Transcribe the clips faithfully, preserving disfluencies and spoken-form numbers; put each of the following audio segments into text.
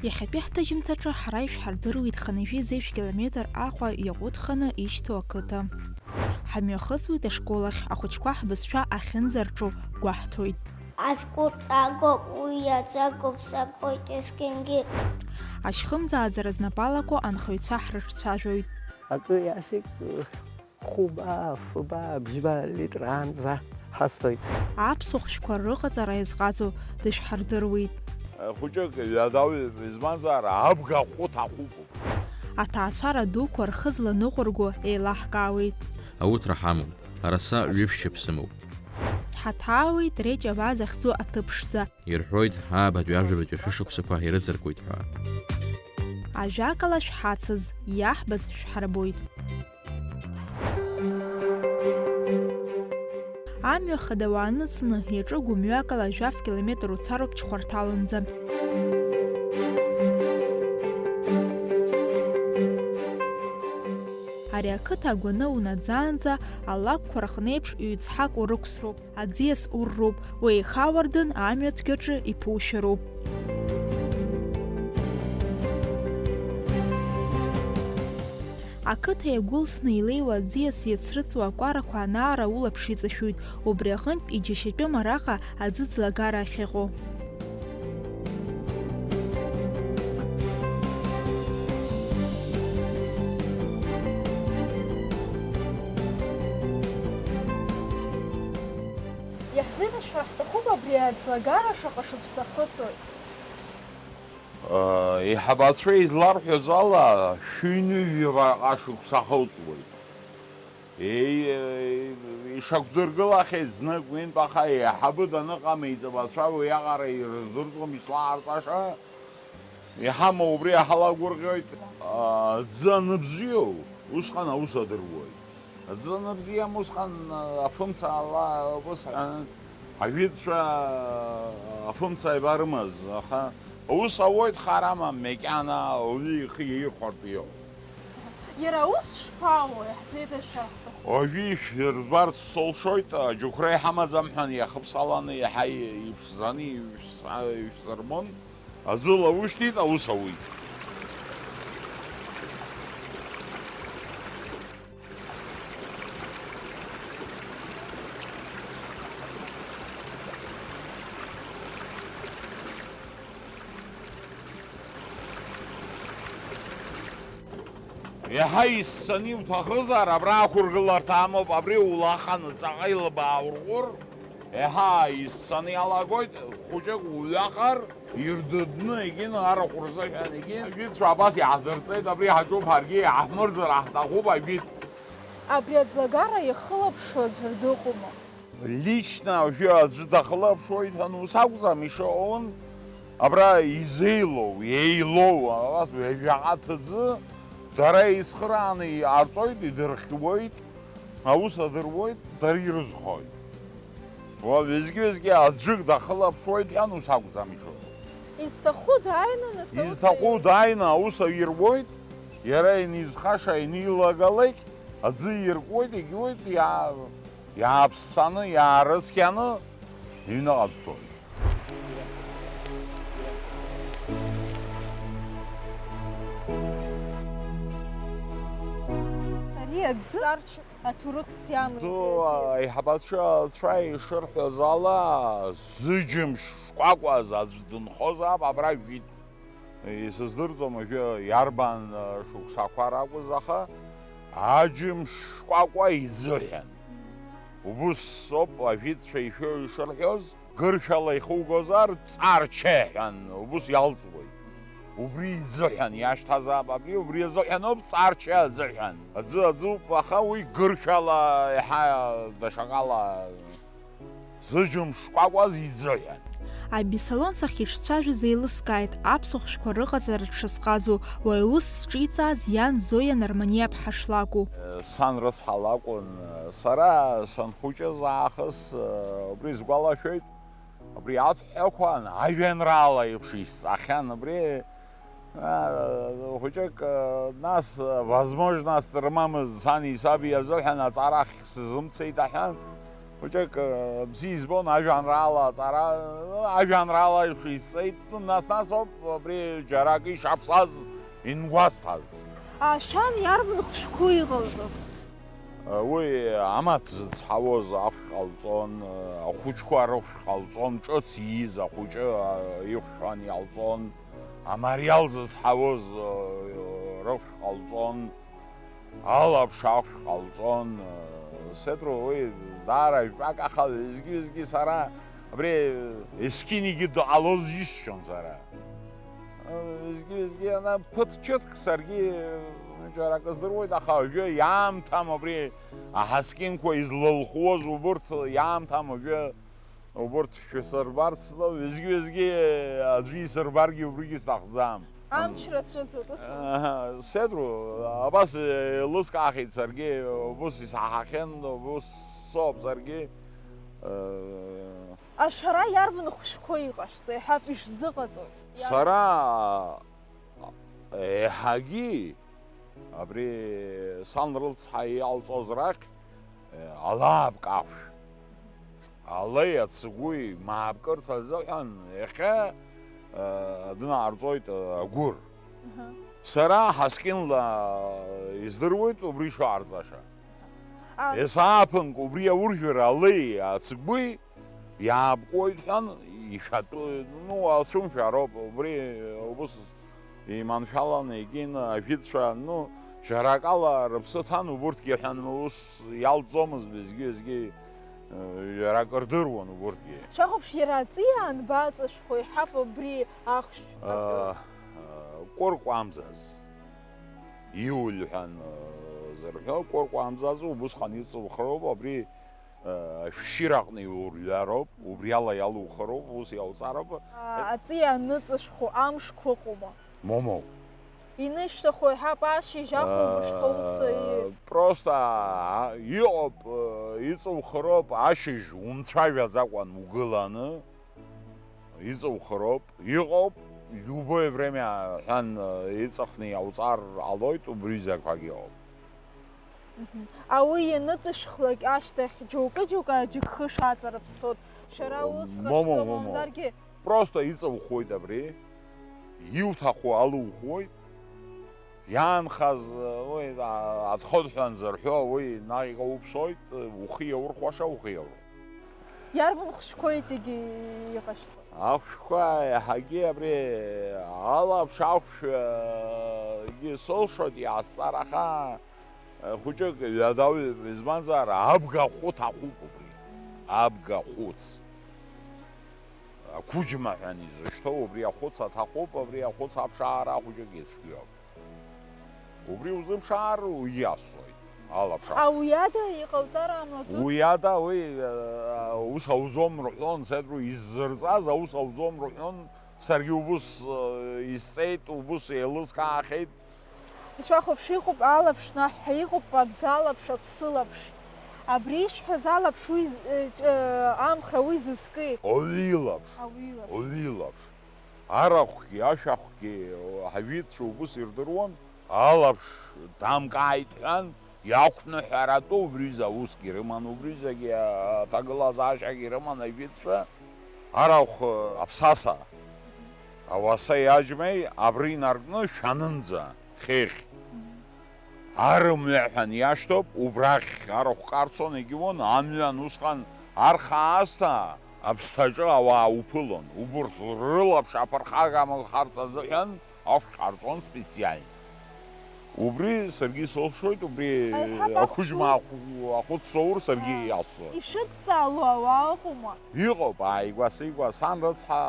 Иахьатәи ҳҭыжьымҭаҿы ҳара ишәҳардыруеит хынҩажәи зеижә километр Аҟәа иаҟәыҭханы ишьҭоу ақыҭа. Ҳамҩахыҵуеит ашкол ахь, ахәыҷқәа ҳбызшәа ахьынӡарҿу гәаҳҭоит. Ашәҟәы ҵагоуп, уи иаҵагоуп, сагхоит есқьынгьы. Ашьхымӡааӡара знапалақәоу анхаҩцәа ҳрыҿцәажәоит. Акы иашеит, хәба, фба, бжьба литраанӡа ҳасҭоит. Аԥсуа хәшәқәа рыҟаҵара иазҟазоу дышәҳардыруеит. Хәыҷык ҩадаҩуп, избанзар, абга ахәы ҭахәуп. Аҭаацәара дуқәа рхы зланыҟәырго еилаҳкаауеит. Ауҭра ҳамоуп, араса ҩышәшьап сымоуп. Ҳаҭаауеит Реҷ Ава захьӡу аҭыԥ ԥшӡа. Ирҳәоит, аабатәи ажәабатәи шәышықәсақәа ирыҵаркуеит ҳәа. Ажәакала, шәҳацыз, иаҳбаз шәҳарбоит. Амҩа хада уааныҵны иаҿу гәымҩакала жәаф километр уцароуп Чхәарҭаланӡа. Ари ақыҭа агәаны унаӡаанӡа алакәқәа рҟны еиԥш ҩ-цҳак урықәсроуп. Аӡиас урроуп, уеихауардын амҩа цәгьаҿы иԥушәароуп. Ақыҭа иагәылсны илеиуа аӡиас иацрыҵуа акәарақәа анаара улаԥш иҵашәоит, убри аҟынтә иџьашьатәым араҟа аӡы ӡлагара ахьыҟоу. Иаҳзеиҭашәҳәар ҳҭахуп абри аӡлагара шаҟа шықәса ахыҵуеит. Еиҳабацәа изларҳәоз ала, шәи ҩынҩажәи ԥшьба шықәса ахылҵуеит. Еи-, ишақәдыргылахьеит знык ҩынтә, аха еиҳабы даныҟам, еиҵбацәа уиаҟара ирыздырӡом ишлаарҵаша. Иҳамоу убри ҳалагәырӷьоит. Аӡы аныбзиоу, усҟан аус адыруеит. Аӡы аныбзиам, усҟан афымца ала, убысҟан ажәытәцәа афымца ибарымаз, аха аус ауеит, хар амам, макьана ауаҩы ихы иаирхәартә иоуп. Иара аус шԥаауеи, ҳзеиҭашәҳәар ҳҭахуп. Уажәы ишәырзбарц солшоит, аџьықәреи ҳамаӡам ҳәа иахыԥсаланы иаҳа иԥшӡаны ишәс-, ишәсырбон. Аӡы лаушьҭит, аус ауит. Иаҳа иссаны иуҭахызар, абра ақәыргыларҭа амоуп, абри улаханы ҵаҟа илбаа урҟәыр, иаҳа иссаны иалагоит, хәыҷык уҩахар, ирдыдны, егьин, арахә рзыҳәан, егьин, ажәытәцәа абас иаҳдырҵеит, абри ҳаҿуп, ҳаргьы иаҳмырӡыр ҳҭахуп, ажәит. Абри аӡлагара иахылаԥшуа аӡәыр дыҟоума? Лично уажәы аӡәы дахылаԥшуеит ҳәа ус акәӡам ишыҟоу, абра изеилоу, еилоу, абас ҩажәаҟа ҭыӡы, дара еицхырааны иҟарҵоит, идырхьуеит, аус адыруеит, дара ирызхоит. Уажәы-уеизгьы аӡәык дахылаԥшуеит ҳәа ус акәӡам ишыҟоу. Изҭаху дааины, нас аус Изҭаху аиуеит. Дааины аус аируеит, иара инизхаша инилагалеит, аӡы иркуеит, егьиуеит, иаа-, Иааԥссаны, иаарыцқьаны иҩныҟа дцоит. Ари аӡы ҵарч аҭоурых сиамоуп. Ду, аиҳабацәа ишырҳәаз ала, зыџьымшь шкәакәаз аӡә дынхозаап, абра жәит. Исыздырӡом уажәы иарбан, э, шықәсақәа ракәыз, аха аџьымшь шкәакәа изыҳәан. Убыс ауп ажәытәцәа ишәо ишырҳәоз, гыршәала ихугозар, ҵарча ҳәан, убыс иалҵуеит. Убри изыҳәан иашьҭазаап абри, убри азыҳәан ауп, ҵарча азыҳәан. Аӡы аӡуп, аха уи гыршәала иаҳа дашаҟала. Зыџьымшь шкәакәаз изыҳәан. Абисалон сахьышцәажәоз еилыскааит, аԥсуа хәшәқәа рыҟаҵара дшысҟазоу, уи аус зҿиҵааз иан Зоиа Нарманиаԥҳа шлакәу. Сан рыцҳа лакәын. Сара санхәыҷыз аахыс, убри сгәалашәоит, абри аҭәҳәақәа ажәеинраала еиԥш исҵахьан, абри А, хәыҷык, а, нас, а, возможность рымамызт, сани саби азыҳәан аҵара ахь сзымцеит аҳәан. Хәыҷык, э, бзиа избон ажәеинраала аҵара, ажәеинраала шизҵеит, нас-нас ауп абри џьаракы ишаԥсаз ингәасҭаз. Ашьан иарбан хәшәқәоу иҟалҵаз? Уи амаҭ зыцҳауаз ахәшә ҟалҵон, ахәыҷқәа рыхәшә ҟалҵон, ҿыц ииз ахәыҷы ихәшәан иалҵон, амариал зыцҳауаз рыхәшә ҟалҵон, алаԥш ахәшә ҟалҵон. Сетру уи даара жәпак, аха ҩызгьы-ҩызгьы сара абри есқьынагьы дҟалоз џьысшьон сара. Ҩызгьы-ҩызгьы ана ԥыҭ-ҷыҭк саргьы џьара акы здыруеит, аха уажәы иаамҭам абри аҳаскьынқәа излылхуаз убырҭ иаамҭам уажәы. Убырҭ шәасырбарц, ҩызгьы-ҩызгьы аӡәы исырбаргьы убригьы сҭахӡам. Амчра цәыӡуеит, ус? Аҳа, сетру, абас еилыскаахеит саргьы, убыс исаҳахьан, убыс соуп саргьы. Э, Ашара иарбан хәшәқәа иҟашәҵо, иҳәап, ишзыҟаҵо? Сара еиҳагьы абри сан рылцҳа иалҵоз рахь, э, алаапк ахәшә, алеи ацгәи маапкырц азыҳәан иахьа, э, дынаарҵоит, э, агәыр. Аҳа. Сара ҳаскьынла издыруеит убри шаарҵаша. А, есааԥынк убри ауржәра алеи ацгәи иаапкуеит ҳәан ишәатәы, ну, ацәымшәароуп, убри убыс иманшәаланы егьин ажәытәцәа, ну, џьара акала рыԥсы ҭан убурҭгьы ҳәан, ус иалҵӡомызт, ҩызгьы-ҩызгьы, э, џьара акы рдыруан убурҭгьы. Шәахәаԥш, иара аҵиаа анбаҵышәхо, иҳәап, абри ахәшә? Э, э, кәыркәамзаз, иуль ҳәан, э, зырҳәо, кәыркәамзазы убысҟан иҵылхроуп, абри ашәшьыраҟны иурҩароуп, убри ала иалухароуп, ус иауҵароуп. А, аҵиаа аныҵышәхо амшқәа ыҟоума? Моумоу. Инышәҭахо иҳәап, ашьыжь ахәылбыҽха ус, а, и- просто, а, иҟоуп, а, иҵухароуп, ашьыжь умцәажәаӡакәан угыланы, иҵухароуп, иҟоуп, любое время ҳәан, а, иҵыхны иауҵар ҟалоит, убри закәагь ыҟоуп. Мгм. Ауи ианыҵышәхлак ашьҭахь, џьоукы-џьоукы аџьыкхыш аҵарыԥсоит. Шәара ус момо, ҟашәҵо момо. Мамзаргьы? Просто иҵаухоит абри, иуҭаху алухоит, иаанхаз, уи, а, отход ҳәа анзырҳәо, уи наҟ иҟауԥсоит, ухы иаурхәаша, ухы иаурхә. Иарбан хәшәқәоу иҵегьы иҟашәҵо? Ахәшәқәа иаҳагьы абри алаԥш ахәшә, егьи сылшоит иаасҵар, аха, э, хәыҷык ҩадауаҩуп, избанзар, абга ахәы ҭахуп убри, абга ахәыц. Ақәыџьма ҳәа изышьҭоу убри ахәыц аҭахуп, абри ахәыц аԥшаара хәыҷык ицәгьоуп. Убри узыԥшаар, уи иасуеит, алаԥш ахәыц. А, уи ада иҟауҵар ҟамлаӡои? Уи ада, уи, э, аус ауӡом рҳәон, сетру иззырҵаз аус ауӡом рҳәон, саргьы убыс, э, исҵеит, убыс еилыскаахеит. Ишәахәаԥш, иҟоуп алаԥш наҳәҳәа, иҟоуп абзалаԥш, аԥсылаԥш. Абри ишәҳәаз алаԥш уи з-, э, ҷ-, э, амхра уи зызкы. Ауаҩы илаԥш. Ауаҩы илаԥш. Ауаҩы илаԥш. Арахәгьы, ашәахәгьы, ҳажәытәцәа убыс ирдыруан, алаԥш дамкааит ҳәан, иақәныҳәаратәы убри аҩыза аусгьы рыман, убри аҩызагьы аҭагылазаашьагьы рыман ажәытәцәа. Арахә, аԥсаса, ауаса иаџьмеи абри инаркны шәанынӡа, хыхь. Арымҩа ҳәа иашьҭоуп, убрахь арахә карцон, егьиуан, амҩан усҟан арха аасҭа аԥсҭаҿы ауаа уԥылон, убурҭ рылаԥш аԥырхагамхарц азыҳәан ахәшә ҟарҵон специально. Убри саргьы сылшоит, убри аиҳаб ақәыџьма ахәы-, ахәыц соур саргьы иасуеит. Ишәыдҵаало ауаа ыҟоума? Иҟоуп, ааигәа-сигәа, сан рыцҳа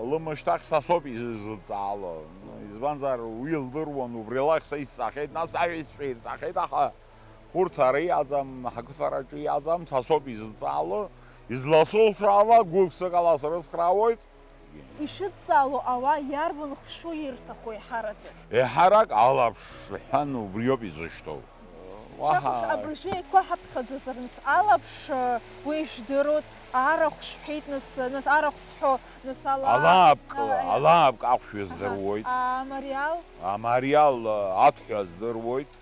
лымышьҭахь са соуп изыдҵаало. Избанзар, уи лдыруан, убрилахь са исҵахьеит, нас аҳәеишьцәа ирҵахьеит, аха урҭ ара иҟаӡам, ҳақыҭараҿы иҟаӡам, са соуп изыдҵаало. Изласылшо ала, гәык-ԥсыкала срыцхраауеит. Ишыдҵаало ауаа иарбан хәшәу ирҭаху еиҳараӡак? Еиҳарак алаԥш ҳәан убриоуп изышьҭоу. Уаҳа. Шәахәаԥш, абыржәы еиқәаҳаԥхьаӡозар, нас, алаԥш, э, уи жәдыруеит, арахә шәҳәеит, нас, нас, арахә сҳәо, нас, ала-, алаапк, э, алаапк ахәшә, аҳа, здыруеит. Амариал? Амариал, э, аҭәҳәа здыруеит,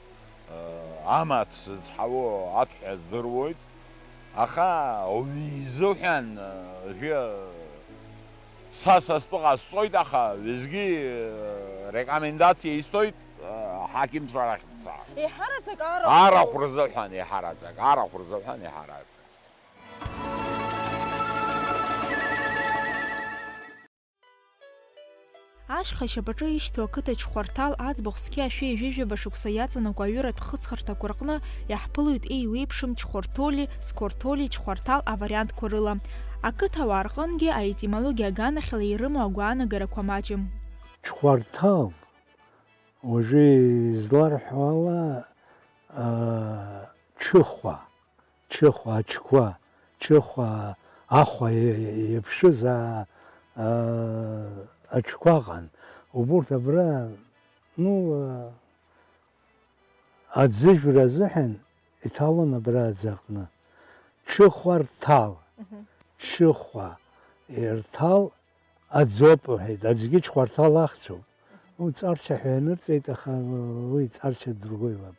э, амаҭ зыцҳауо аҭәҳәа здыруеит, Аха уи изыҳәан, э, жәы-, са са стәы ҟасҵоит, аха уеизгьы, э, рекомендациа исҭоит, э, аҳақьымцәа рахь дцар. Еиҳараӡак арахә. Арахә рзыҳәан еиҳараӡак, арахә рзыҳәан еиҳараӡак. Ашьха ашьапаҿы ишьҭоу ақыҭа Чхәарҭал аӡбахә зқьи ашәи ҩажәа шықәса иаҵанакуа аҩыратә хыҵхырҭақәа рҟны иаҳԥылоит еиуеиԥшым Чхәарҭоли Сқорҭоли Чхәарҭал авариантқәа рыла. Ақыҭауаа рҟынгьы аетимологиа аганахьала ирымоу агәаанагарақәа маҷым. Чхәарҭал, уажәы изларҳәо ала, аа, Чыхәа. Чыхәа, аҽқәа, Чыхәа, ахәа иеиԥшыз, а, а, аҽқәа ыҟан. Убурҭ абра, ну, а, аӡыжәра азыҳәан иҭалон абра аӡы аҟны. Чыхәа рҭал, Мгм. Чыхәа ирҭал аӡоуп, лҳәеит, аӡгьы Чхәарҭал ахьӡуп. Мгм. Уи Ҵарча ҳәа ианырҵеит, аха уи Ҵарча другой лаб.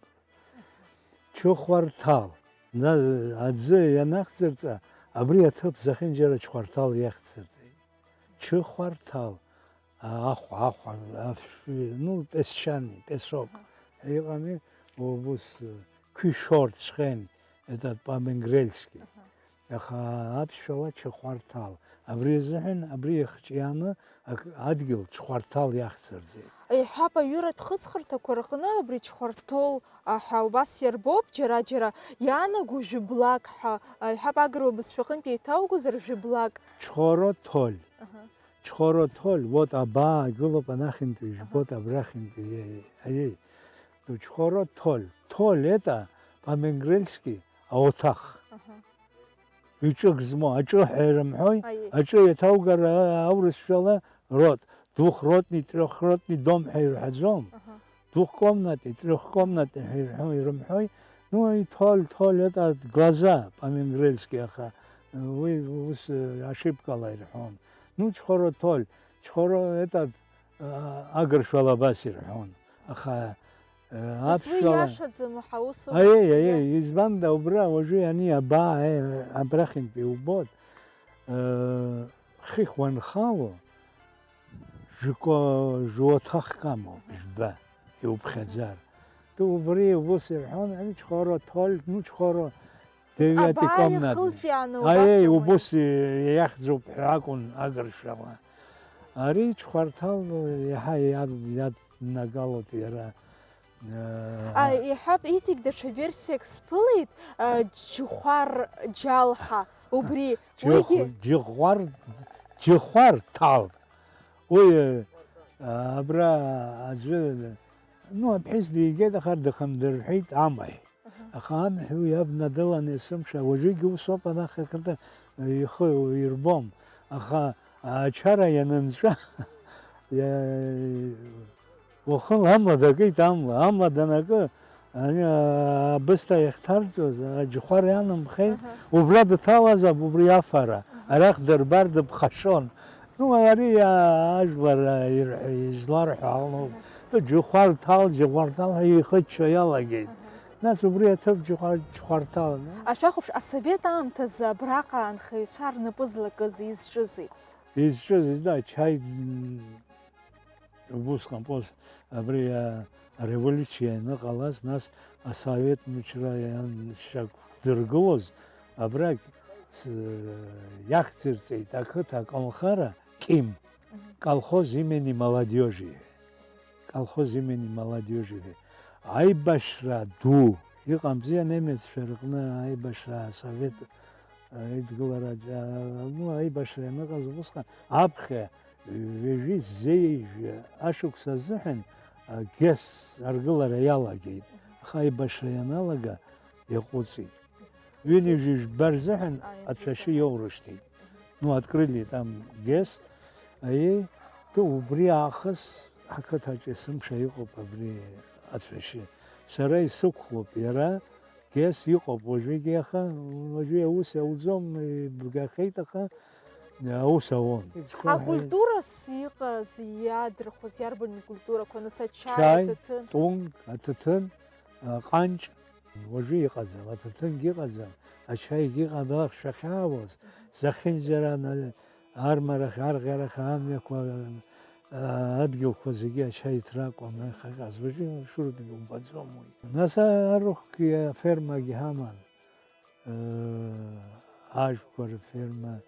Чыхәарҭал. На-, аӡы ианахьӡырҵа, абри аҭыԥ зехьынџьара Чхәарҭал иахьӡырҵеит. Чыхәарҭал. А, ахәа, ахәа, аф-, ну, песчаный, песок. Аҳа. Ҳәа иҟами, убыс, э, куи шорт шхен, этот по-менгрельски. Аҳа. Аха аԥсшәала Чыхәарҭал. Абри азыҳәан, абри ихҿиааны ак-, адгьыл Чхәарҭал иахьӡырҵеит. Иҳәап, аҩыратә хыҵхырҭақәа рҟны абри Чхәарҭол ҳәа убас иарбоуп, џьара-џьара иаанаго жәыблак ҳәа, иҳәап, агыруа бызшәаҟынтә еиҭаугозар, жәыблак. Чхоро Ҭоль. Аҳа. Чхоро Ҭоль, вот абаа игылоуп анахьынтәи, Аҳа. Жәбоит абрахьынтәи, аиеи, аиеи. Чхоро Ҭоль. Ҭоль это по-менгрельски аоҭах. Аҳа. Иҿык змоу, аҿы ҳәа ирымҳәои? Аиеи. Аҿы иаҭаугар, а, аурысшәала рот, двухротный, трёхротный дом ҳәа ирҳәаӡом? Аҳа. Двухкомнатный, трёхкомнатный ҳәа ирҳәо, ирымҳәои? Ну, и Ҭоль, Ҭоль, это глаза по-менгрельски, аха, э, уи ус, э, ошибкала ирҳәон. Ну, Чхоро Ҭоль, Чхоро, этот, а, агыршәала абас ирҳәон. Аха, э, Нас уи аԥшәала иашаӡам, аха ус ауп. Аиеи, аиеи, Иа- избанда убра уажәы ани абаа, э, абрахьынтә иубот, э, хыхь уанхало, жәко-, жәуаҭахк амоуп, жәба, иуԥхьаӡар. Ту убри убыс ирҳәон, ани Чхоро Ҭоль, ну, Чхоро, Девиати Абаа комнатни. Ихылҿиааны убас Аиеи, ауан. Убыс иахьӡуп ҳәа акәын агыршәала. Ари Чхәарҭал иаҳа иад-, иаднагалоит иара, э, А, иҳәап, иҵегь даҽа версиак сԥылеит, а, Џьхәар Џьал ҳәа, убри, Џьых-, уигьы Џьыхәар, Џьыхәар Ҭал. Уи, э, абра аӡәы, ну, аԥҳәыс дигеит, аха дыхандырҳәеит амаҳә. Аха амҳәеи уи абна дылан есымша, уажәыгьы ус ауп, анахь ақыҭа ихы ирбом. Аха ачара ианынҵәа, иа-, уахынла амла дакит, амла, амла данакы, ани, а, абысҭа иахьҭарҵоз, аџьхәар ианымхеит, Аҳа. Убра дҭалазаап, убри афара, Аҳа. Арахь дырбар дыԥхашьон. Ну, ари, а, ажәлар, а, ирҳәо, изларҳәо алоуп. Џьхәар Ҭал, Џьхәар Ҭал ҳәа ихыччо иалагеит. Аҳа. Нас убри аҭыԥ Џьхәар-, Џьхәарҭал. Ашәахәаԥш, асовет аамҭазы абраҟа анхаҩцәа рнапы злакыз изҿызи? Изҿыз, да, чаи, м, убысҟан, пос-, абри, а, ареволиуциа ианыҟалаз, нас асовет мчра иан-, шьақәдыргылоз, абрагь с-, иахьӡырҵеит ақыҭа аколнхара Ким. Мгм. Колхоз имени молодёжи. Колхоз имени молодёжи. Аибашьра ду. Иҟамзи анемеццәа рҟны аибашьра, асовет, э, идгылара, э, ну, аибашьра ианыҟаз убысҟан, аԥхьа ҩажәи зеижә ашықәс азыҳәан, э, Гес аргылара иалагеит. Аха аибашьра ианалага, иаҟәыҵит. Ҩынҩажәи жәба рзыҳәан Аиеи, ацәашьы иоурышьҭит. Ну, открыли там Гес. Аиеи, ту, убри аахыс ҳақыҭаҿ есымша иҟоуп абри ацәашьы. Сара исықәлоуп, иара Гес иҟоуп уажәыгьы, аха уажәы аус ауӡом, ибгахьеит, аха аус ауон. Акультурас иҟаз, иадырхәоз иарбан культурақәа, нас ачаи, Чаи, аҭаҭын? Тунг, аҭаҭын, а, ҟанҷ, Уажәы иҟаӡам, аҭаҭынгьы ыҟаӡам, ачаигьы ыҟам, ахьшәахьаауаз, зехьынџьара ана-, армарахь, арӷьарахь амҩақәа, а, адгьылқәа зегьы ачаи ҭра акәын иахьыҟаз, уажәы шурҭгьы умбаӡом уи. Нас арахәгьы афермагьы ҳаман, э, ажәқәа рферма,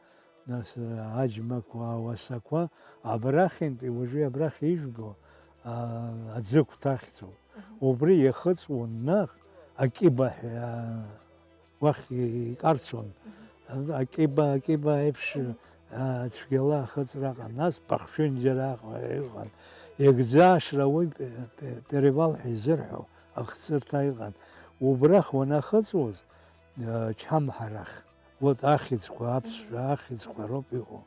нас, э, аџьмақәа, ауасақәа, абрахьынтәи, уажәы абрахь ижәбо, а, аӡы агәҭа ахьӡуп. Мгм. Убри иахыҵуан наҟ, акьыба ҳәа, уахь икарцон. Мгм. Акьыба, акьыба еиԥш, мгм, а, цәгьала ахыҵра ыҟан. Нас Пахәшәынџьара ыҟан. Егӡа ашра уи пе-, пе-, перевал ҳәа изырҳәо ахҵырҭа ыҟан. Убрахь уанахыҵуаз, а, Чамҳарахь. Вот ахьӡқәа, аԥсшәа ахьӡқәа роуп иҟоу.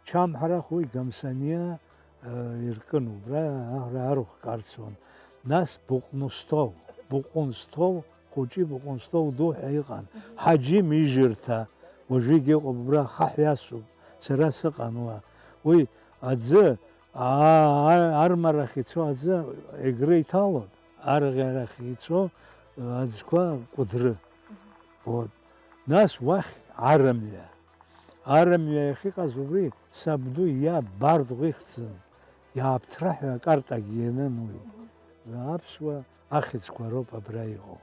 Чамҳарахь уи Гамсаниа, э, иркын убра, ара арахә карцон. Нас Буҟәнысҭоу, Буҟәынсҭоу хәыҷи Буҟәынсҭоу ду ҳәа иҟан. Ҳаџьым ижырҭа, уажәыгь иҟоуп, убра ахаҳә иасуп, сара сыҟан уа. Уи аӡы, аа, ар-, армарахь ицо аӡы Егры иҭалон, арӷьарахь ицо, э, аӡқәа Кәыдры. Вот. Нас уахь арымҩа. Арымҩа иахьыҟаз убри сабду иаб Барҭ ихьӡын, иааԥҭра ҳәа акартагьы ианын уи. Аԥсуа ахьӡқәа роуп абра иҟоу.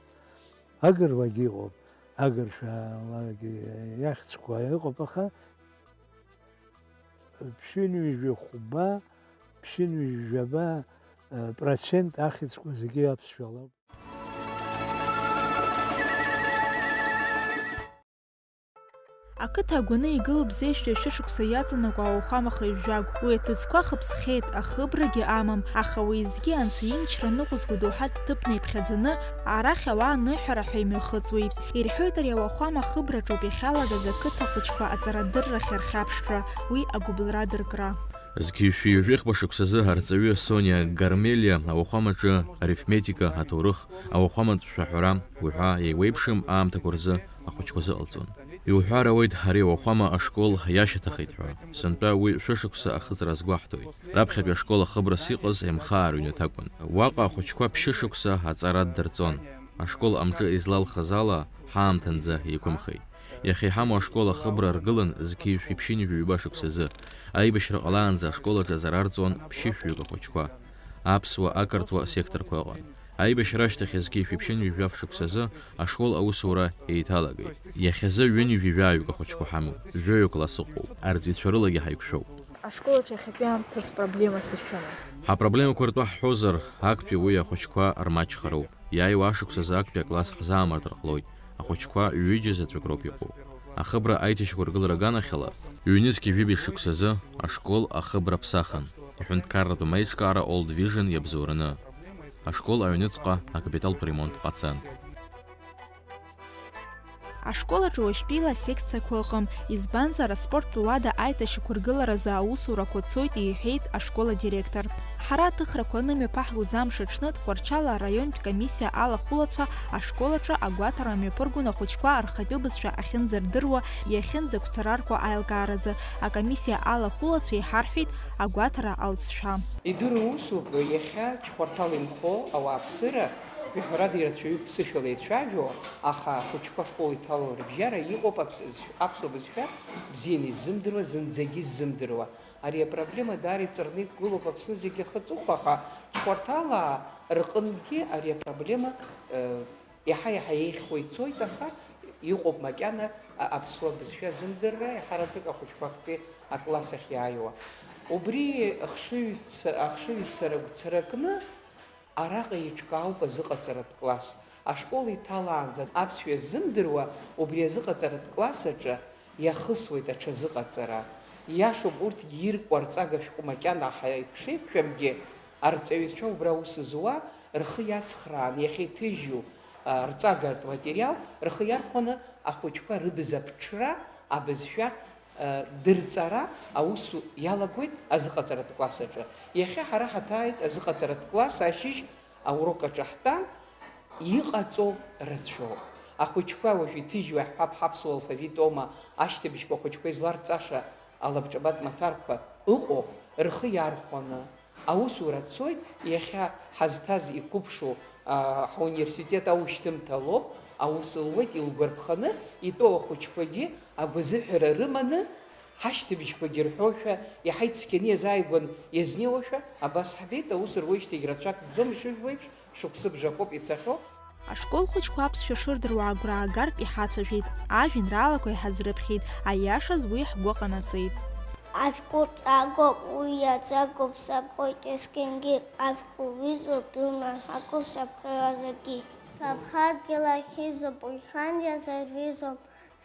Агыруагьы ыҟоуп, агыршәалагьы иахьӡқәа ыҟоуп, аха ԥшьынҩажәи хәба, ԥшьынҩажәи жәаба, э, процент ахьӡқәа зегьы аԥсшәалоуп. Ақыҭа агәаны игылоуп зежәтәи ашәышықәса иаҵанакуа ауахәама хыжәжәагә. Уи аҭыӡқәа хыԥсхьеит, ахыбрагьы амам, аха уеизгьы анцәа имчра ныҟәызго доуҳатә ҭыԥны иԥхьаӡаны, арахь ауаа аныҳәара ҳәа имҩахыҵуеит. Ирҳәоит, ари ауахәама ахыбраҿоуп иахьалагаз ақыҭа ахәыҷқәа аҵарадыррахь рхьаԥшра, уи агәыбылра адыркра. Зқьи жәшәи ҩажәи хԥа шықәсазы арҵаҩы Сониа Гармелиа ауахәамаҿы арифметика, аҭоурых, ауахәаматә шәаҳәара уҳәа еиуеиԥшым аамҭақәа рзы ахәыҷқәа зыҟалҵон. Иуҳәар ауеит, ари ауахәама ашкол иашьаҭахеит ҳәа. Сынтәа уи шәышықәса ахыҵра азгәаҳҭоит. Раԥхьатәи ашкол ахыбрас иҟаз Емхаа рыҩнаҭа акәын. Уаҟа ахәыҷқәа ԥшьышықәса аҵара ддырҵон. Ашкол амҿы излалхыз ала, ҳаамҭанӡа еиқәымхеит. Иахьа иҳамоу ашкол ахыбра аргылан зқьи жәшәи ԥшьынҩажәи ҩба шықәсазы. Аибашьра ҟалаанӡа ашкол аҿы аҵара арҵон ԥшьышәҩык ахәыҷқәа. Аԥсуа, ақырҭуа секторқәа ыҟан. Аибашьра ашьҭахь зқьи жәшәи ԥшьынҩажәи жәаф шықәсазы ашкол аусура еиҭалагеит. Иахьазы ҩынҩажәи жәаҩык ахәыҷқәа ҳамоуп, жәаҩа класс ыҟоуп, арҵаҩцәа рылагьы ҳаиқәшәоуп. Ашкол аҿы иахьатәи аамҭаз проблемас ишәымоу? Ҳапроблемақәа ртәы ҳҳәозар, актәи уи ахәыҷқәа рмаҷхароуп. Иааиуа ашықәсазы актәи акласс ҳзаамыртыр ҟалоит. Ахәыҷқәа ҩыџьа заҵәык роуп иҟоу. Ахыбра аиҭашьақәыргылара аганахьала, ҩнызқьи жәибжь шықәсазы ашкол ахыбра ԥсахын. Иҳәынҭқарратә амаиҿкаара Old Vision иабзоураны. Ашкол аҩныҵҟа акапиталтә ремонт ҟаҵан. Ашкол аҿы уажәтәила асекциақәа ыҟам, избанзар, аспорттә уада аиҭашьақәыргыларазы аусурақәа цоит, иҳәеит ашкол адиректор. Ҳара аҭыхрақәа анымҩаԥаҳгоз амш аҽны Тҟәарчал араионтә комиссиа алахәылацәа ашкол аҿы агәаҭара мҩаԥыргон ахәыҷқәа рхатәы бызшәа ахьынӡардыруа, иахьынӡагәцараркуа аилкааразы. Акомиссиа алахәылацәа иҳарҳәеит агәаҭара алҵшәа. Идыруа усуп, иахьа Чхәарҭала инхо ауааԥсыра, жәаҳәарада ирацәаҩуп ԥсышәала еицәажәо, аха ахәыҷқәа ашкол иҭало рыбжьара иҟоуп аԥс-, аԥсуа бызшәа бзианы иззымдыруа, зынӡагьы иззымдыруа. Ари апроблема даара иҵарны иқәгылоуп Аԥсны зегьы ахы аҵыхәа, аха Чхәарҭалаа рҟынгьы ари апроблема, э, иаҳа-иаҳа еиӷьхо ицоит, аха иҟоуп макьана а-, аԥсуа бызшәа азымдырра, еиҳараӡак ахәыҷқәа актәи акласс ахь иааиуа. Убри ахшыҩ ца-, ахшыҩзцара гәцаракны, араҟа еиҿкаауп азыҟаҵаратә класс. Ашкол иҭалаанӡа аԥсшәа ззымдыруа убри азыҟаҵаратә класс аҿы иахысуеит аҽазыҟаҵара. Иашоуп, урҭгьы иркуа рҵага шәҟәы макьана ҳаиқәшеиқәшәамгьы, арҵаҩцәа убра аус зуа рхы иацхраан иахьа иҭыжьу, а, рҵагатә материал рхы иархәаны ахәыҷқәа рыбз аԥҽра, абызшәа, а, дырҵара аус иалагоит азыҟаҵаратә класс аҿы. Иахьа ҳара ҳаҭааит азыҟаҵаратә класс ашьыжь аурок аҿы ҳтәан, иҟаҵоу рацәоуп. Ахәыҷқәа уажә иҭыжьуа иаҳҳәап, ҳаԥсуа алфавит оума, ашьҭыбжьқәа ахәыҷқәа изларҵаша алабҿабатә маҭәарқәа ыҟоуп, рхы иархәаны аусура цоит, иахьа ҳазҭаз иқәыԥшу, а, ҳуниверситет аушьҭымҭа лоуп, Аус луеит илгәарԥханы, итәоу ахәыҷқәагьы агәазыҳәара рыманы, ҳашьҭыбжьқәагьы рҳәошәа, иаҳа ицқьаны иазааигәан иазнеиуашәа, абас ҳбеит, аус руеижьҭеигь рацәак бӡом, ишыжәбо еиԥш, шықәсыбжакоуп ицахьоу. Ашкол хәыҷқәа аԥсшәа шырдыруа агәра аагартә иҳацәажәеит, ажәеинраалақәа иҳазрыԥхьеит, аиашаз уи ҳгәы ҟанаҵеит. Ашәҟәы ҵаагоуп, уи иаҵагоуп, саԥхоит есқьынгьы, ашәҟәы уизоуп, дунан ҳақәуп саԥхьаразаргьы. Саԥхадгьыл ахьизоуп, уи хан иазарҩызоуп,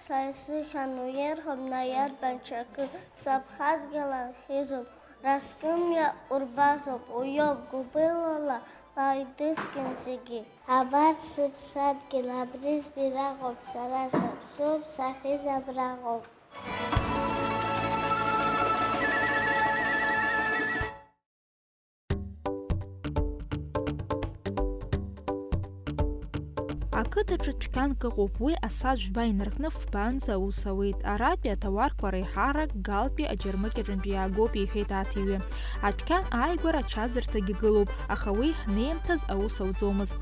са исыхьан уирҳәом, наиарбан ҽакы. Саԥхадгьыл ахьизоуп, разкымҩа урбазоуп, уиоуп гәыбылала бааидыскын зегьы. Абар сыԥсадгьыл, абри збираҟоуп, сара саԥсуоуп, сахьиз абраҟоуп. Ақыҭаҿы дәқьанк ыҟоуп, уи асааҭ жәба инаркны фбаанӡа аус ауеит. Аратәи аҭауарқәа реиҳарак Галтәи аџьармыкьаҿынтә иаагоуп, иҳәеит аҭиҩы. Адәқьан ааигәара ачаӡырҭагьы гылоуп, аха уи ҳнеимҭаз аус ауӡомызт.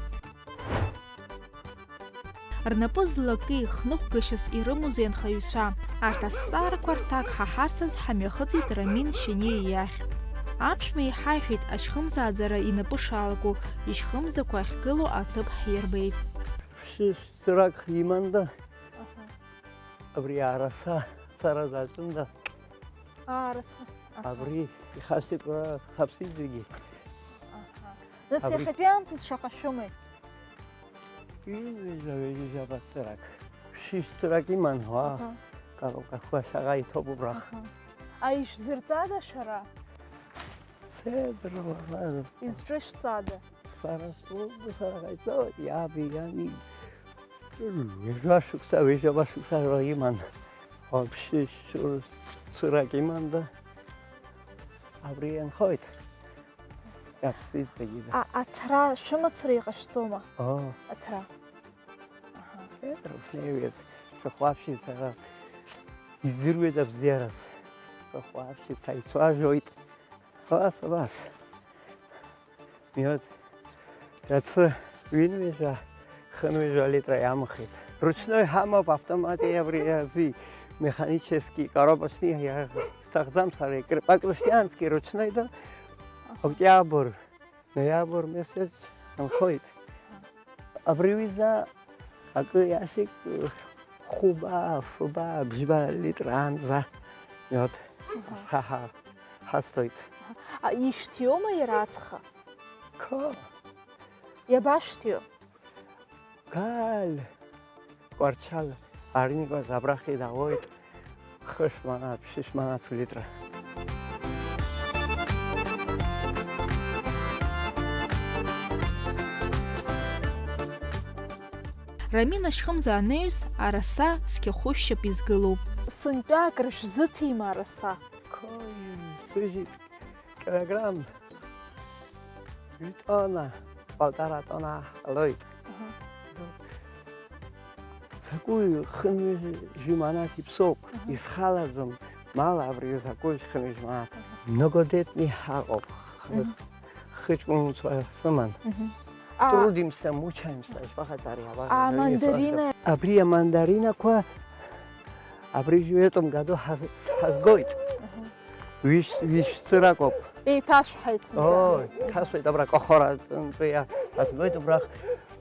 Рнапы злаки хныҟәгашьас ирымоузеи анхаҩцәа? Арҭ азҵаарақәа рҭак ҳаҳарцаз ҳамҩахыҵит Рамин Шьениа иахь. Аԥшәма иҳаиҳәеит, ашьхымзааӡара инапы шалаку, ишьхымзақәа ахьгылоу аҭыԥ ҳирбеит. Ԥшьышә цырак иманда, аха, абри араса цара даҿында. Араса. Аха. Абри ихасикәа саԥсит зегьы. Аха. Нас абри иахьатәи аамҭаз шаҟа шәымеи? Ҩынҩажәа, ҩажәа бацырак. Шьыжь цырак иман, уа, аха, коробкақәа шаҟа иҭоуп убрахь. Аха. Аишәзырҵада шәара? Сеидыруама. Изҿышәҵада? Сара сгәы сара ҟаиҵоит, иаби, иани. Ҩажәа шықәса, ҩажәа шықәса ҳәа иман. Вообще, цырак иман да. Абри ианхоит. Иаԥсит зегьы. А, аҭра шәымацара иҟашәҵома? Оо. Аҭра. Аҳа. Э, рыхнеиуеит, сыхәаԥшит сара. Издыруеит абзиараз. Сыхәаԥшит, саицәажәоит. Абас, абас. Иоуп. Иацы ҩынҩажәа, хынҩажәа литра иамхеит. Ручной ҳамоуп, автомати абри ази, механический, коробочный, иа-, сахӡам сара, икр-, по-крестьянски ручной да, октиабр, ноиабр месяц анхоит. Абри ҩыза акы иасик, хәба, фба, бжьба литраанӡа, иоуп. Аҳа. Ҳа, ҳа, ҳасҭоит. А, ишәҭиома иара ацха? Қо. Иабашәҭио? Галь, Кәарчал, арникәа абрахь идауоит, хышә манат, ԥшьышә манат литра. Рамина шьхымза анаҩс, араса цқьа хәышәшьап изгылоуп. Сынтәа акры шәзыҭима араса? Қой, сыжьит. Килограмм ҩтона, полтора тона ҟалоит. Аҳа. Закәи хынҩажәи манат иԥсоуп, аҳа, исхалаӡом, мал абри закәи хынҩажәи манат. Аҳа. Многодетный ҳаҟоуп. Мгм. Хыҷкәынцәа сыман. Мгм. А, трудимся, мучаемся, ишԥаҟаҵари, абар, а, мандарина? Абри амандаринақәа, абри в этом году ҳаз-, ҳазгоит. Аҳа. Ҩышә, ҩышә цыракоуп. Еиҭашәҳаит сынтәа. Оо, еиҭашәҳаит, абра Кахәараҵәҟьа ҳазгоит, убрахь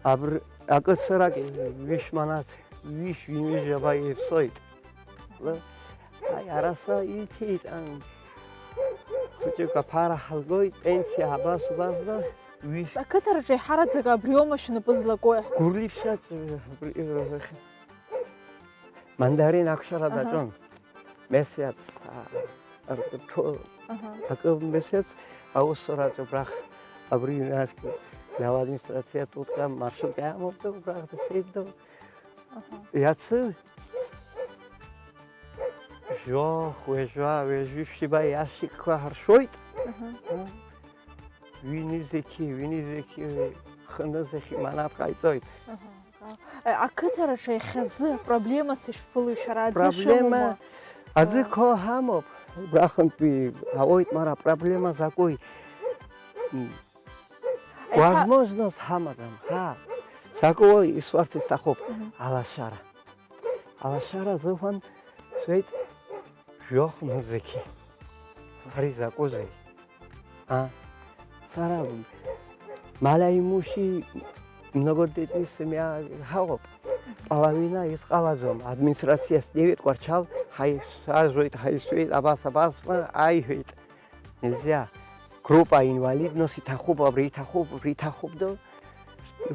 абр-, акы цырак ҩышә манат, ҩышә, ҩынҩажәаба иаԥсоит. Ла, аи, араса иҭеит, ан, хәыҷык аԥара ҳазгоит, пенсиа абас, убас да, ҩышә. Ақыҭараҿы еиҳараӡак абриоума шәнапы злаку? Гәырлиԥшьаҵәҟьа, абри, мандарин акәшара, аҳа, даҿын. Месяц, а, ар-, ҭо-, аҳа, акы месяц аусураҿы убрахь абри насгьы администрациа тутка маршрутка амоуп, убрахь дцеит, аҳа, иацы жәохә, ҩажәа, ҩажәи ԥшьба иашикқәа ҳаршоит. Аҳа. Ҩынызқьи, ҩынызқьи хынызқьи манат ҟаиҵоит. Аҳа. Э, ақыҭараҿы иахьазы проблемас ишәԥылои шәара, аӡы шәымоума? Проблема, аӡы, а, қо ҳамоуп, убрахынтәи ауеит, мара проблема закәи? М. Еиҳа- Возможность ҳамаӡам, ҳа. Такого исҳәарц исҭахуп. Мгм. Алашара. Алашара азыҳәан сҳәеит, жәохә нызқьи. Ари закәызеи? А? Сара малоимущий, многодетный семья ҳауп. Половина изҟалаӡом. Администрациа снеиуеит Кәарчал, ҳаицәажәоит, ҳаисуеит, абас, абас, ма, аиҳәеит. Нельзя. Группа инвалидность иҭахуп, абри иҭахуп, убри иҭахуп, до.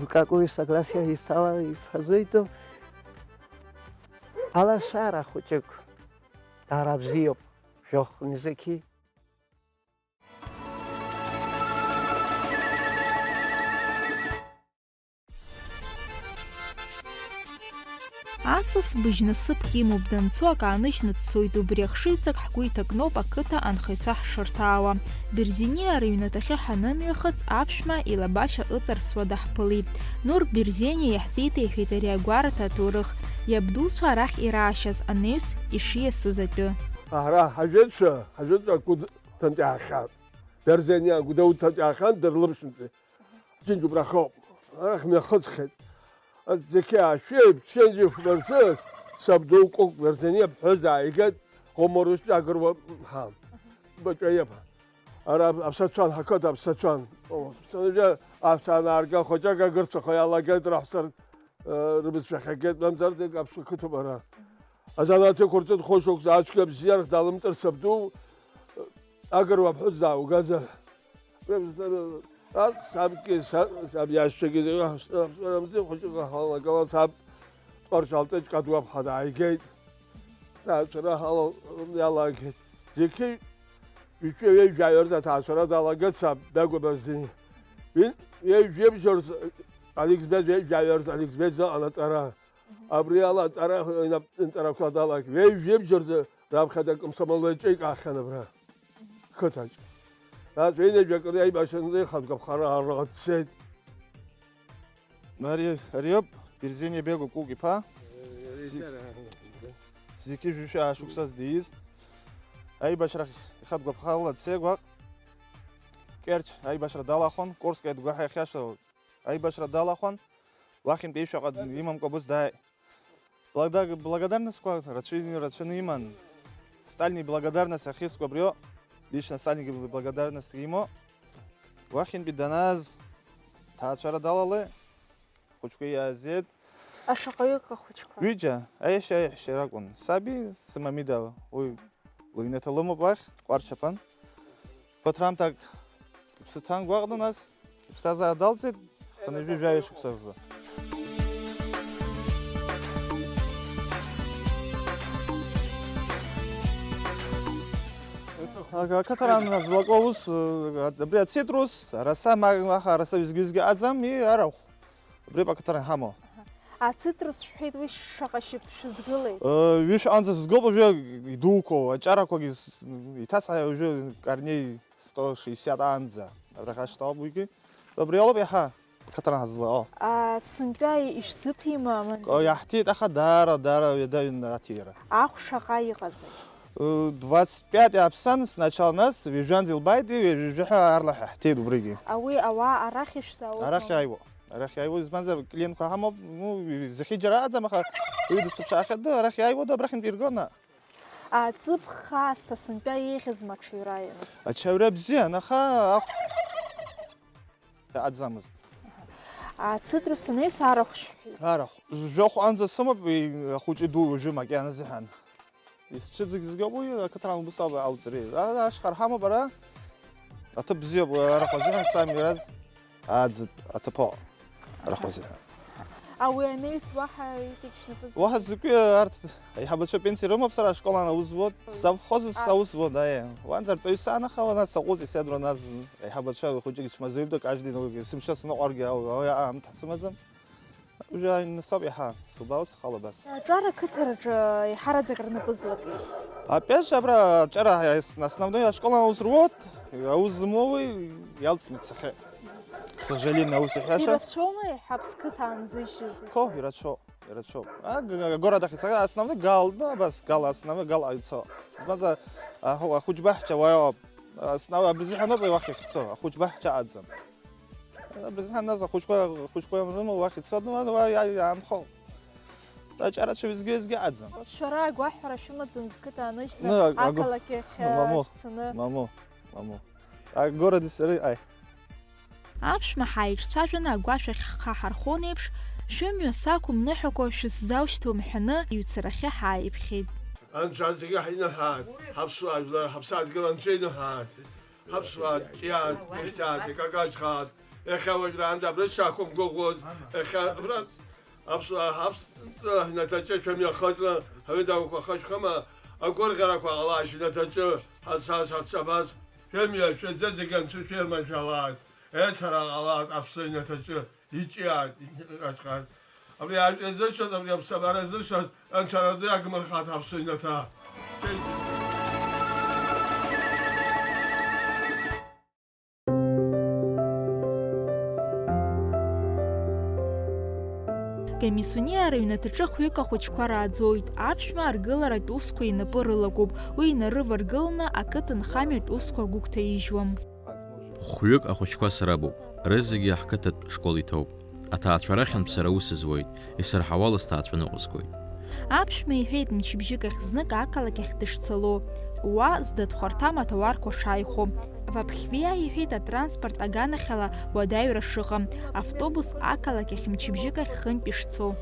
Какое согласие исала-, исхазуеит, до. Алашара хәыҷык. Дара бзиоуп. Жәохә нызқьи. Асас быжь насыԥк имоуп, данцо ак ааныжьны дцоит, убри ахшыҩҵак ҳгәы иҭакноуп ақыҭа анхаҩцәа ҳшырҭаауа. Берзениа рыҩнаҭахьы ҳанымҩахыҵ, аԥшәма илабашьа ыҵарсуа даҳԥылеит. Нур Берзениа иаҳзеиҭеиҳәеит ари агәараҭа аҭоурых, иабдуцәа арахь ираашьаз анаҩс ишиасыз атәы. Ара ҳажәытәцәа, ҳажәытәцәа Гәдоуҭантә иаахьан. Берзениа Гәдоуҭантә иаахьан, Дырлыԥшынтәи. Џьынџьуп рахоуп. Арахь мҩахыҵхьеит. Зқьи ашәи ԥшьынџьи фба рзы сабду Кәыкә Берзениа ԥҳәыс дааигеит, Оморыштәи агыруа ҳа. Баҿаиаба. Ара аԥсацәан, ҳақыҭа аԥсацәан. О, сынжәа аԥсанаарга хәыҷык агырцәаха иалагеит раҳәсар, э, рыбызшәа хьагеит, мамзаргьы аԥсуа қыҭоуп ара. Азанааҭ иқәырҵеит хәышықәса ацәгьа бзиарах далымҵыр сабду, э, агыруа ԥҳәыс дааугазар. Ас сабгьы, са-, саб иашьцәагьы зегьы ҳаԥсрамзи хәыҷык ҳалагала саб Тҟәарчалтәи Ҷкадуаԥҳа дааигеит. Ҭаацәара ҳалал-, иалагеит. Зқьи ҩажәи ҩажәаҩырзы аҭаацәара далагеит саб Бегәа Берзениа. Ҩи-, ҩажәибжьырзы Аликсбез, ҩажәаҩырзы Аликсбез аҟан аҵара. Абри ала аҵара инап-, нҵарақәа далагеит. Ҩажәибжьырзы раԥхьаӡа акомсомол еиҿеикаахьан абра. Қыҭаҿ. Нас ҩынҩажәа акыр аибашьра анлеихатә гәаԥхара арра дцеит. Ари, ариоуп Берзениа Бегәа Кәыкә иԥа. Зи-, зқьи жәшәи шықәсаз дииз. Аибашьрахь ихатә гәаԥхала дцеит гәаҟ. Керчь аибашьра далахәын, Курскаиа дгәаҳәа иахьиашоу аибашьра далахәын. Уахьынтәи ишәаҟа имамкәа быс дааит. Блага-, благодарностьқәа рацәаҩ-, рацәаны иман. Сталини благодарность ахьыскуа абриоуп. Лично Сталинги благодарность имоуп. Уахьынтәи данааз, ҭаацәара далалеит. Хәыҷқәа иаазеит. Ашаҟаҩык ахәыҷқәа? Ҩыџьа, аиашьа аиаҳәшьа ракәын. Саби, сымамида, уи Лыҩнаҭа лымоуп уахь, Тҟәарчаԥан. Ԥыҭраамҭак иԥсы ҭан гәаҟны, нас иԥсҭазаара далҵит, хынҩажәи жәаҩа шықәса рзы. Ага, ақыҭаран злаку аус, э, абри ацитрус, араса, ма-, аха араса ҩызгьы-ҩызгьы аӡам, и арахә. Убри акаҭәара иҳамоу. Аҳа. Ацитрус шәҳәеит, уи шаҟа шьып шәызгылеит? Э, ҩышә анӡа сызгылоуп, уажәы идуқәоу аҷарақәагьы с-, иҭасҳа уажәы корней сто шестьдесят анӡа. Абраҟа шьҭоуп уигьы. Убри алоуп иаҳа ақаҭәара ҳазлаҟоу. А, сынтәа ишәзыҭима, аман? Ко-, иаҳҭеит, аха даара, даара ҩадаҩын аҭира. Ахә шаҟа иҟазеи? Э, двадцать пять иааԥсан, сначала нас, ҩажәанӡа илбааит, ҩажәа ҳәа аарлаҳәа ҳҭеит убригьы. А уи ауаа арахь ишәзаауаз? Арахь иааиуа. Арахь иааиуа, избанзар, клиентқәа ҳамоуп, ну, зехьыџьара аӡам, аха уи дысыԥшаахьеит, ду, арахь иааиуа, ду, абрахьынтә иргона. Аҵыԥх аасҭа сынтәа еиӷьызма аҽаҩра ианыз? Аҽаҩра бзиан, аха ахә иаҟаӡамызт. Ацитрус анаҩс арахә шәҳәеит. Арахә. Жәохә анӡа сымоуп, уи ахәыҷы ду уажәы макьаназы ҳәан. Исцәыӡызгьы уи ақыҭан убыс ауп алҵри. А, ашьха рҳамоуп ара. Аҭыԥ бзиоуп, арахә азыҳәан сами раз аӡ-, аҭыԥ ауп. Арахә азыҳәан. А уи анаҩс уаҳа иҵегь шәнапы зкыз? Уаҳа зықәи арҭ аиҳабацәа пенсиа рымоуп, сара ашколан аус зуан. Совхоз аус зуан, аиа. Уанӡа арҵаҩы саанахауан, ас саҟәыҵ, исеидру нас аиҳабацәа хәыҷык ичмазаҩыда, каждый, ну, сымша сныҟәаргьы, ауаҩы аамҭа сымаӡам. Уажәы аҩны соуп иаҳа, сылбаауеит схала абас. Аҿар ақыҭараҿы еиҳараӡак рнапы злакит? Опять же, абра аҿар основной ашкол аус руот, аус змоуи иалҵны дцахьеит. К сожалению, аус иҳәаша. Ирацәоума еиҳа Аԥсқыҭ аанзыжьыз? Ко, ирацәоуп, ирацәоуп. А, г-, г-, городах ицахьеит, основной гал, да, абас гал, основной гал ицо. Избанзар, а, ху-, ахәыҷбаҳча уаҩоуп. Основной абыржәы ҳаноуп уахь иахьцо, ахәыҷбаҳча аӡам. Абри нас ахәыҷқәа, ахәыҷқәа иамрыма, уахь ицо, ну, уа иа-, иаанхо. Аҿарацәа уеизгьы-уеизгьы аӡам. Шәара агәаҳәара шәымаӡам зқыҭа ааныжьны, ну, агәы-, ақалақь ахь, мамоу, шәцаны? Мамоу, мамоу. Агород исыры, ай. Аԥшәма ҳаиҿцәажәаны агәашә ахь ҳхы ҳархон еиԥш, шәымҩа сақәым ныҳәақәа шәысзаушьҭуам ҳәаны, иҩцарахьы ҳааиԥхьеит. Анцәа зегьы ҳинаҳааит, ҳаԥсуа жәлар, ҳаԥсадгьыл Анцәа инаҳааит. Ҳаԥсуаа ҿиаат, ихьаат, икакаҷхаат, иахьа уажәраанӡа абра сшақәымгәыӷуаз, иахьа абра аԥсуаа ҳаԥсҵәҟьа ҳнаҭаҿы шәымҩахыҵны, ҳаҩыдагәақәа хышәхыма, агәырӷьарақәа ҟалааит шәнаҭаҿы, ҳацас, ҳацабас, шәымҩа, шәыӡы зегьы анцәа шәирманшәалааит, еицара ҟалааит аԥсуа инаҭаҿы. Иҿиааит, иҟаҵәҟьааит. Абри ажәа зыршаз, абри аԥсабара зыршаз, анцәа разы иагмырхааит аԥсуа инаҭа. Камисуниа рыҩнаҭаҿы хҩык ахәыҷқәа рааӡоит. Аԥшәма аргыларатә усқәа инапы рылагоуп. Уи инарываргыланы ақыҭанхамҩатә усқәа гәыгәҭаижьуам. Хәҩык ахәыҷқәа сара боуп, рызегьы ҳқыҭатә школ иҭоуп. Аҭаацәарахьынтә сара аус зуеит, исырҳауа ласҭаацәа ныҟәызгоит. Аԥшәма иҳәеит, мчыбжьык ахь знык ақалақь ахь дышцало, уа зда Тхәарҭам аҭауарқәа шааихәо. Ваԥхьвиа иҳәеит, атранспорт аганахьала уадаҩра шыҟам, автобус ақалақь ахь мчыбжьык ахь хынтә ишцо.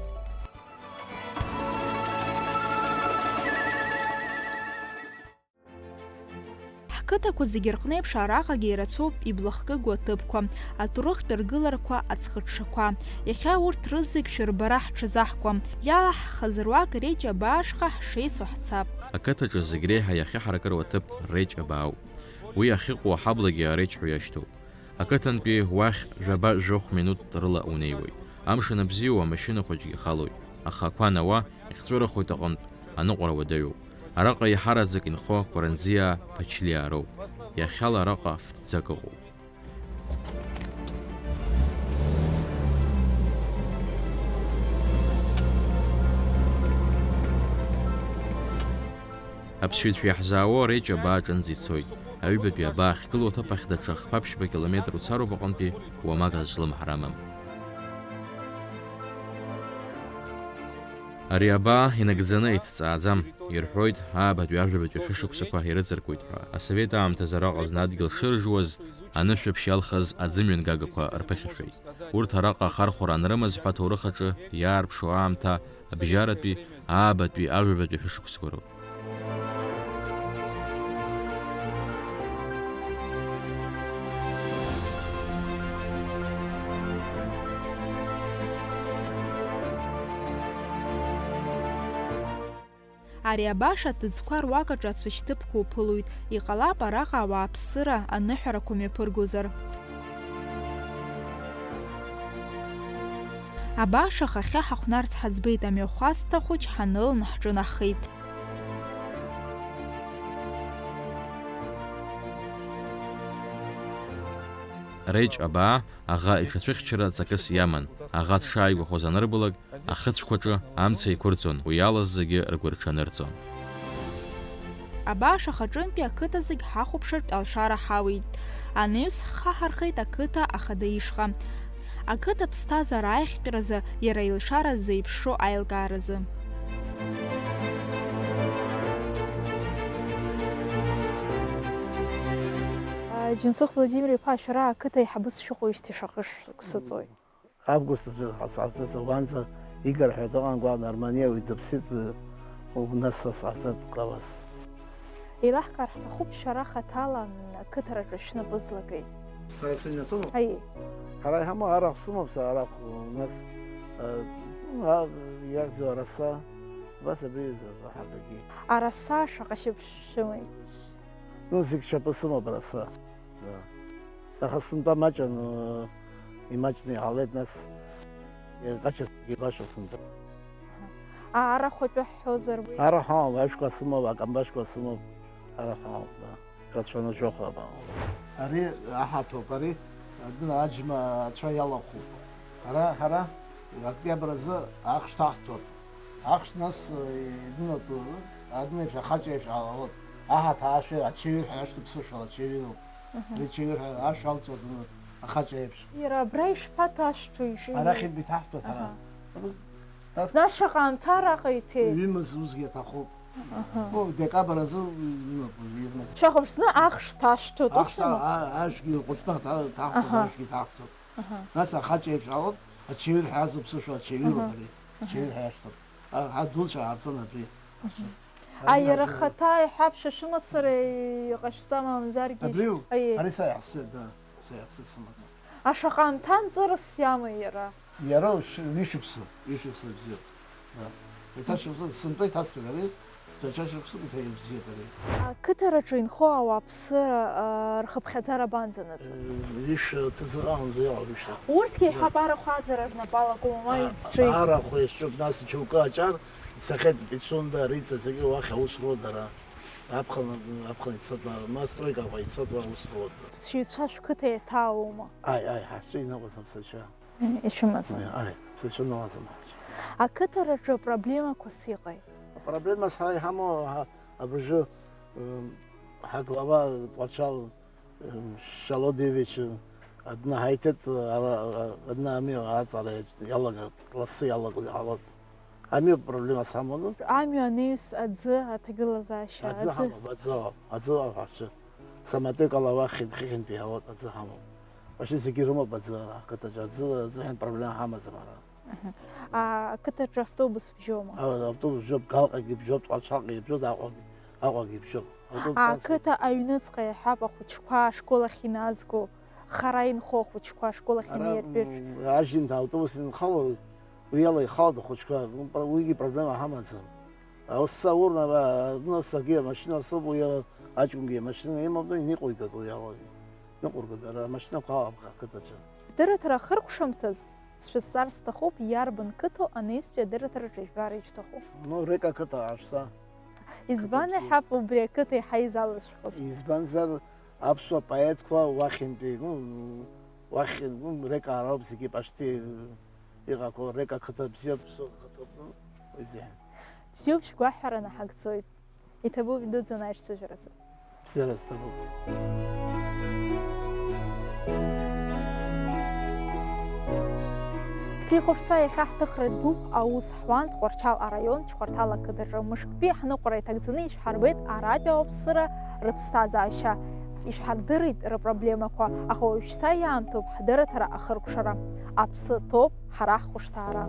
Ҳқыҭақәа зегьы рҟны еиԥш араҟагьы ирацәоуп иблахкыгоу аҭыԥқәа, аҭоурыхтә ргыларақәа, аӡхыҽҽақәа. Иахьа урҭ рызегь шәырбара ҳҽазаҳкуам. Иалаҳхыз руак Реҷ Абаа ашҟа ҳшеицу ҳцап. Ақыҭаҿы зегь реиҳа иахьыҳаракыроу аҭыԥ Реҷ Абаауп. Уи ахьыҟоу аҳаблагьы Ареҷ ҳәа иашьҭоуп. Ақыҭантәи уахь жәаба-жәохә минуҭ рыла унеиуеит. Амш анбзиоу, амашьына хәыҷгьы ихалоит, аха ақәа анауа, ихьҵәырахоит аҟынтә, аныҟәара уадаҩуп. Араҟа еиҳараӡак инхо Кәаранӡиаа, Ԥачлиаа роуп. Иахьала араҟа фтӡак ыҟоуп. Аԥсшьаҩцәа иаҳзаауа Реҷ Абаа аҿынӡа ицоит. Аҩбатәи абаа ахьгылоу аҭыԥ ахь даҽа хԥа-ԥшьба километр уцароуп аҟынтәи уамак азҿлымҳара амам. Ари абаа инагӡаны иҭҵааӡам, ирҳәоит, аабатәи ажәабатәи ашәышықәсақәа ирыҵаркуеит ҳәа. Асовет аамҭазы араҟа зны адгьыл шыржуаз, анышәаԥшь иалхыз аӡымҩангагақәа рԥыхьашәеит. Урҭ араҟа ахархәара анрымаз ҳәа аҭоурых аҿы иаарԥшу аамҭа абжьаратәи, аабатәи, ажәабатәи шәышықәсқәа роуп. Ари абааш аҭыӡқәа руак аҿы ацәашьҭыԥқәа уԥылоит, иҟалап араҟа ауааԥсыра аныҳәарақәа мҩаԥыргозар. Абааш ахахьы ҳахәнарц ҳаӡбеит, амҩахәасҭа хәыҷ ҳаныланы ҳҿынаҳхеит. Реҷ абаа аӷа иҽацәыхьчара ҵакыс иаман, аӷа дшааигәахоз анырбалак, ахыцәқәа аҿы амца еиқәырҵон, уи ала зегьы ргәырҽанырҵон. Абааш ахаҿынтәи ақыҭа зегь ҳахәаԥшыртә алшара ҳауеит. Анаҩс ҳхы ҳархеит ақыҭа ахада ишҟа. Ақыҭа ԥсҭазаара аиӷьтәразы иара илшара зеиԥшроу аилкааразы. Џьансыхә Владимир-иԥа, шәара ақыҭа аиҳабыс шәыҟоижьҭеи шаҟа шықәса ҵуеит? Август азы ҳасарҵыҵ уанӡа Игор ҳәа дыҟан, гәаҟны Арманиа уи дыԥсит, нас сасарҵыҵ Кавас. Еилаҳкаар ҳҭахуп, шәара хаҭала ақыҭараҿы шәнапы злакеи? Сара сыҩнаҵома? Аиеи. Ҳара иҳамоу арахә сымоуп, са арахә, нас, а, а, иахьӡу араса, абас абри ҳагагьы. Араса шаҟа шьыбжьымеи? Ну, зегь шьапы сымоуп араса. Да. Аха сынтәа маҷын, э, имаҷны иҟалеит, нас, э, качествогьы башоуп сынтәа. А, арахә атәы ҳҳәозар уи? Арахә амам, ашәқәа сымоуп, акамбашьқәа сымоуп, арахә амоуп, да. Рацәаны жәохә амоуп. Ари аҳаҭоуп, ари адәына аџьма ацәа иалахәуп. Ара, ҳара, октиабр азы ахш ҭаҳҭон. Ахш нас, э, идәылатәу, адәны еиԥш ахаҵа еиԥш алалон. Аҳаҭа ашәа ачаҩыр ҳәа иашьҭоуп, ԥсышәала ачаҩыроуп. Аха. Ари ачаҩыр ҳәа ашәа алҵуа адәылатәу. ахаҵа еиԥш. Иара абра ишԥаҭашәҭәои? Арахьынтәи ҭаҳҭәа ҳара. Аҳа. Нас Нас шаҟа аамҭа араҟа иҭеит? Ҩымыз усгьы аҭахуп. Аҳа. Ну, декабр азы имоуп, ирмаз. Шәахәаԥш, зны ахш ҭашәҭәоит, ус Ахса имоуп? а- ажәгьы ҟәыҵны ҭа- ҭаҳцоуп, Аҳа. Ажәгьы ҭаҳцоуп. Аҳа. Нас ахаҵа еиԥш алоуп, ачаҩыр ҳәа азуп сышәо, ачаҩыроуп Аҳа. ари. Ачаҩыр ҳәа иашьҭоуп. А- Адуцәа аарҵон абри. А иара хаҭа иҳәап, шәа шәымацара иҟашәҵама, мамзаргьы? Абриу? Аиеи. Ари са иаҳсыт, да. Са иаҳсыт сымаӡам. Ашаҟа амҭан ҵырс иамои иара? Иара ш- ҩышықәса, ҩышықәса бзиоуп. Да. Еиҭа шықәса, сынтәа иҭасҵоит ари, даҽа шықәсык иҭа- ибзиоуп ари. Ақыҭараҿы инхо ауааԥсыра, а, рхыԥхьаӡара абанӡанаӡои? Ҩышә ҭыҵраанӡа иҟоуп ҩышә. Урҭгьы иҳап арахә аӡара рнапы алакума, ма изҿи? Арахә иазҿуп, нас џьоукы аҿар ицахьеит Пицунда, Риҵа, зегьы уахь аус руа дара. Аԥхын, аԥхын ицот, ма, ма стройкақәа ицот, уа аус руа. Сшьыцәа шәқыҭа иаҭааума? Аи, аи, ҳарҿы иныҟәаӡам сацәа. Ишәымаӡам. Аи, аи, сацәа ныҟәаӡам ҳарҿы. Ақыҭараҿы апроблемақәас иҟеи? Апроблема сара иҳамоу ҳа- абыржәы, м, ҳаглава Тҟәарчал, м, Шалодевич, м, адәны ҳаиҭеит, ара, а, адәны амҩа аҵара иалага, лассы иалаго иҟалоит. Амҩа проблемас ҳамоуп. Амҩа анаҩс аӡы аҭагылазаашьа, Аӡы ҳамоуп, аӡы ыҟоуп, аӡы ыҟоуп ҳарҿы. Саматәык ала уахь хыхьынтәи иаауеит, аӡы ҳамоуп. Уашьҭа зегьы ирымоуп аӡы, ақыҭаҿы аӡы, аӡы ҳәа проблема ҳамаӡам ара. А, ақыҭаҿы автобус бжьома? А, автобус бжьоуп, Галҟагьы бжьоуп, Тҟәарчалҟагьы бжьоуп, Аҟәагьы, Аҟәагьы бжьоуп. Автобус Ақыҭа аҩныҵҟа иаҳәап ахәыҷқәа ашкол ахь иназго, хара инхо ахәыҷқәа ашкол ахь Ара, инеиртәеиԥш. м, ажьынҭа автобус инхало, уи ала ихалоит ахәыҷқәа, м, пр-, уигьы проблема ҳамаӡам. Аусса урны ара, нас саргьы амашьына соуп, уи ара аҷкәынгьы амашьына имоуп, иныҟәигоит уи ала. Ныҟәыргоит ара амашьынақәа алаԥха ақыҭаҿы. Адырраҭара ахыркәшамҭаз, сшәызҵар сҭахуп, иарбан қыҭоу анаҩстәи адырраҭараҿы ижәбар ишәҭаху? Ну, Река қыҭа ааԥса. Избан Қыҭа иҳәап убри ақыҭа иаҳа изалазшәахоз? Избанзар, аԥсуа поетқәа уахьынтәи, ну, уахь, ну, Река ароуп зегьы почти иҟақәоу, Река қыҭа бзиоуп, Ԥсоу қыҭоуп, ну, уи зегьы. Бзиоуп, шәгәаҳәара наҳагӡоит. Иҭабуп идуӡӡаны аишьцәажәаразы. Бзиара сҭабуп. Бҭихәаԥшцәа, иахьа ҳҭыхра ҭбуп, аус ҳуан Тҟәарчал араион Ҷҟәарҭал ақыҭаҿы. Мышктәи ҳныҟәара иҭагӡаны ишәҳарбеит аратәи ауааԥсыра рыԥсҭазаашьа. Ишәҳардырит рыпроблемақәа, аха уажәшьҭа иаамҭоуп ҳдырраҭара ахыркәшара. Аԥсы ҭоуп ҳара ҳхәышҭаара.